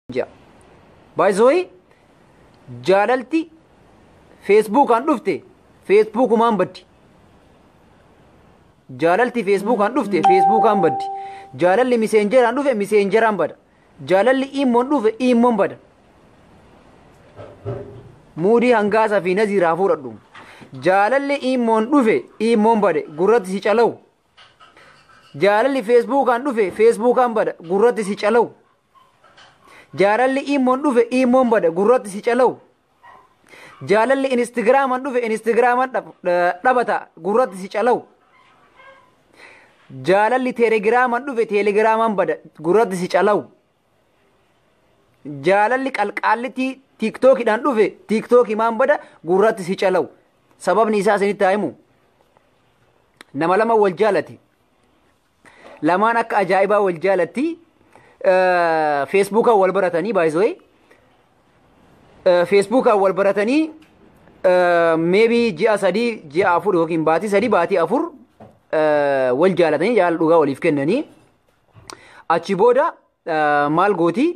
Jedha. By the way, jaalalti feesbuukaan dhufte feesbuukumaan baddi. Jaalalti feesbuukaan dhufte feesbuukaan baddi. Jaalalli miseenjeraan dhufe miseenjeraan bada. Jaalalli iimmoon dhufe iimmoon bada. Muudii hangaasaa fi naziiraa fuudhadhu. Jaalalli iimmoon dhufe iimmoon bade gurratti si calawu. Jaalalli feesbuukaan dhufe feesbuukaan bada gurratti si calawu. Jaalalli iimmoon dhufe iimmoon bada gurratti si calawu. Jaalalli inistagiraamaan dhufe inistagiraamaan dhabata gurratti si calawu. Jaalalli teelegiraamaan dhufe teelegiraamaan bada gurratti si calawu. Jaalalli qalqaallitti tiiktookiidhaan dhufe tiiktookiimaan bada gurratti si calawu. Sababni isaa isinitti haa himu. Nama lama wal jaalate. Lamaan akka ajaa'ibaa wal jaalatti. Feesbuukaan wal baratanii baay'isoo. Feesbuukaan wal baratanii maybe ji'a 3 ji'a 4 yookiin baatii 3 baatii 4 wal jaalatanii jaalala dhugaa waliif kennanii achi booda maal gooti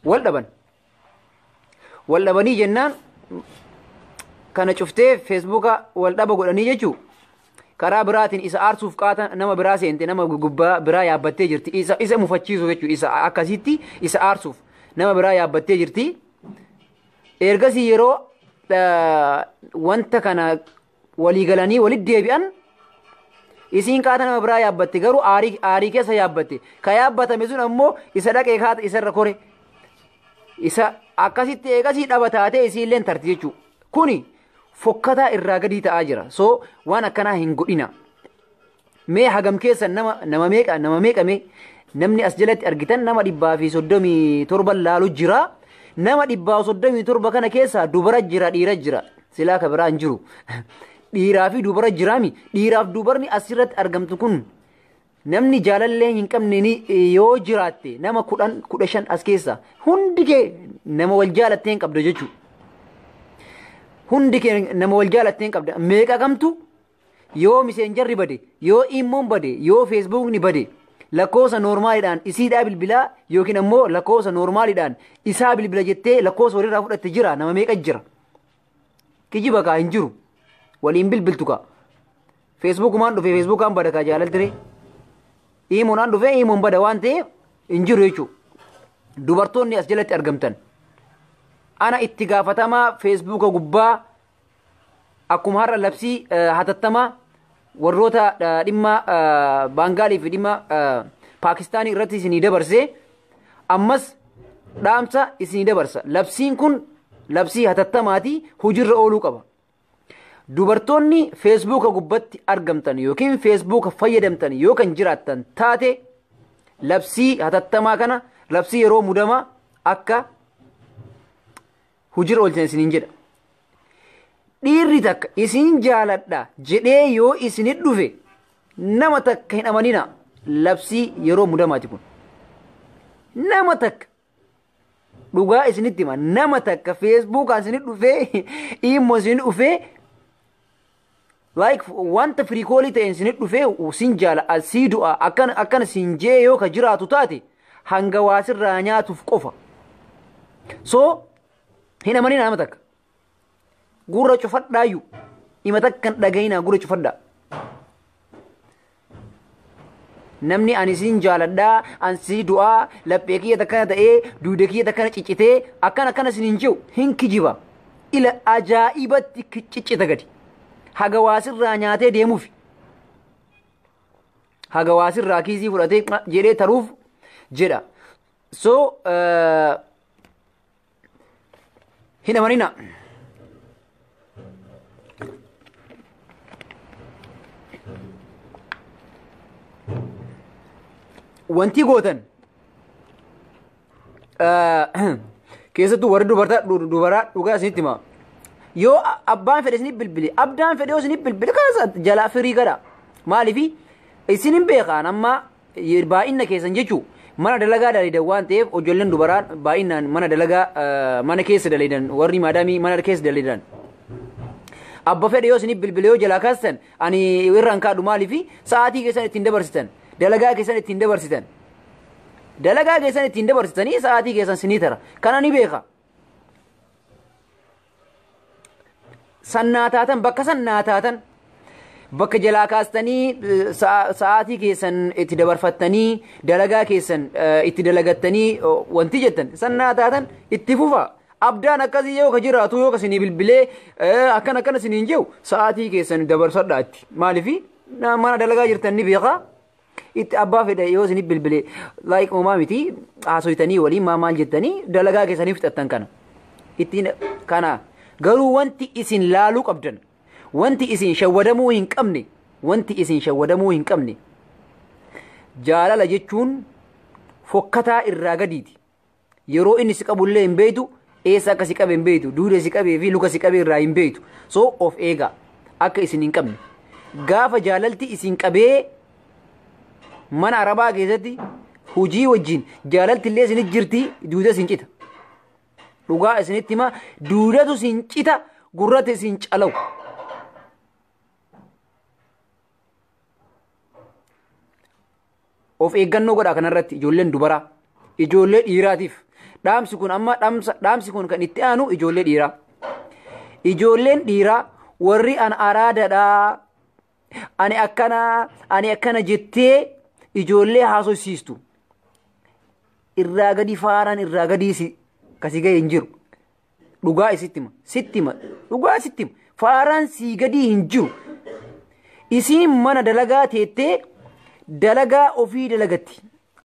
wal dhaban. Wal dhabanii jennaan kana cuftee feesbuuka wal dhaba godhanii jechuu karaa biraatiin isa aarsuuf qaata nama biraa seente nama gubbaa biraa yaabbattee jirti isa mufachiisu jechuu isa akkasitti isa aarsuuf nama biraa yaabbattee jirti. Ergasii yeroo wanta kana walii galanii walitti deebi'an isiin qaata nama biraa yaabbatte garuu aarii keessa yaabbatte ka yaabbatame sun ammoo isa dhaqee kaata isarra kore isa akkasitti eegasii dhaba taatee isiilleen tarti jechuu kuni fokkataa irraa gadii ta'aa jira. So waan akkanaa hin godhina. Mee hagam keessa nama meeqa nama meeqa mee namni as jalatti argitan nama 137 laalu jira. Nama 137 kana keessa dubara jira dhiira jira. Silaa ka biraa hin jiru. Dhiiraa fi dubara jiraami. Dhiiraaf dubarni asirratti argamtu kun namni jaalallee hin qabne ni yoo jiraatte nama 10 15 as keessa hundi kee nama wal jaalattee hin qabdu jechuudha. Hundi kee nama wal jaalattee hin qabda. Meeqa kamtu yoo miseenjarri bade, yoo iimmoon bade, yoo feesbuukni bade lakkoofsa noormaaliidhaan isiidhaa bilbilaa yookiin ammoo lakkoofsa noormaaliidhaan isaa bilbila jettee lakkoofsa walirraa fudhatte jira nama meeqa jira. Kijiba kaa hin jiru. Waliin bilbiltu kaa. Feesbuukumaan dhufe feesbuukaan bada kaa jaalaltire. Iimoonaan dhufe iimoon bada waan ta'eef hin jiru jechuudha. Dubartoonni as jalatti argamtan. Ana itti gaafatamaa feesbuuka gubbaa akkuma har'a labsii hatattamaa warroota dhimma Baangaalii fi dhimma Paakistaanii irratti isinii dabarsee ammas dhaamsa isinii dabarsa. Labsiin kun labsii hatattamaatii hojiirra ooluu qaba. Dubartoonni feesbuuka gubbatti argamtan yookiin feesbuuka fayyadamtan yoo kan jiraattan taate labsii hatattamaa kana labsii yeroo mudamaa akka hojiirra oolchan isiniin jedha. Dhiirri takka isin jaaladha jedhee yoo isinit dhufe nama takka hin amanina. Labsii yeroo mudamaati kun. Nama takka dhugaa isinitti hima. Nama takka feesbuukaan isinit dhufee immoo isinit dhufee like wanta firiikoolii ta'een isinit dhufee sin jaala sii du'a akkana akkana sin jee yoo ka jiraatu taate hanga waasirraa nyaatuuf qofa. So hin amanina nama takka. Gurra cufadhaayyuu hima takka hin dhagayinaa gurra cufadhaa. Namni ani sin jaaladhaa an sii du'aa laphee kiyya takkana ta'ee duuda kiyya takkana ciccitee akkana akkana sin hin jiru hin kijiba. Ila ajaa'ibatti ciccita gadi. Haga waasirraa nyaatee deemuuf. Haga waasirraa kiisii fudhatee jedhee taruuf jedha. So hin amanina. Wanti gootan keessattuu warri dubaraa dhugaa isinitti hima. Yoo abbaan fedhe isinif bilbile abdaan fedhe yoo isinif bilbile kaasa jalaa firii gara. Maaliifi isin hin beekaan amma baay'ina keessan jechuu mana dalagaa daleedan waan ta'eef ijoolleen dubaraa baay'inaan mana dalagaa mana keessa daleedan warri maadaamii mana keessa daleedan. Abba fedhe yoo isinif bilbile yoo jalaa kaastan ani irraan kaadhu maaliifi sa'aatii keessan ittiin dabarsitan dalagaa keessan ittiin dabarsitan. Dalagaa keessan ittiin dabarsitanii sa'aatii keessan sinii tara. Kana ni beeka. Sannaa taatan bakka sannaa taatan bakka jalaa kaastanii sa'aatii keessan itti dabarfattanii dalagaa keessan itti dalagattanii wanti jettan sannaa taatan itti fufa. Abdaan akkasii yoo ka jiraatu yoo ka isinii bilbilee akkana akkana isiniin jiru sa'aatii keessan dabarsadhaa itti. Maaliifi mana dalagaa jirtan ni beekaa. Itti abbaa fedha yoo isinii bilbilee like uumaa miti haasoytanii waliin maa maal jettanii dalagaa keessanii fixattan kana. Ittiin kana garuu wanti isin laaluu qabdan, wanti isin shawwadamuu hin qabne, wanti isin shawwadamuu hin qabne, jaalala jechuun fokkataa irraa gadiiti. Yeroo inni si qabullee hin beektu, eessa akka si qabe hin beektu, duuda si qabee fi luka si qabe irraa hin beektu. So of eegaa akka isin hin qabne. Gaafa jaalalti isin qabee mana arabaa keessatti hojii wajjin jaalalti illee isinit jirti, duuda isin cita. Dhugaa isinitti hima, duudatu isin cita, gurratti isin calawu. Of eeggannoo godhaa kanarratti ijoolleen dubaraa, ijoollee dhiiraatiif. Dhaamsi kun amma dhaamsi kun kan itti aanu ijoollee dhiiraa. Ijoolleen dhiiraa warri an araadadhaa, ani akkana, ani akkana jettee ijoollee haasofsiistu. Irraa gadi faaraan irraa gadii si kasi ga'e hin jiru. Dhugaa isitti hima, sitti hima, dhugaa sitti hima. Faaraan sii gadii hin jiru. Isiin mana dalagaa teettee dalagaa ofii dalagatti.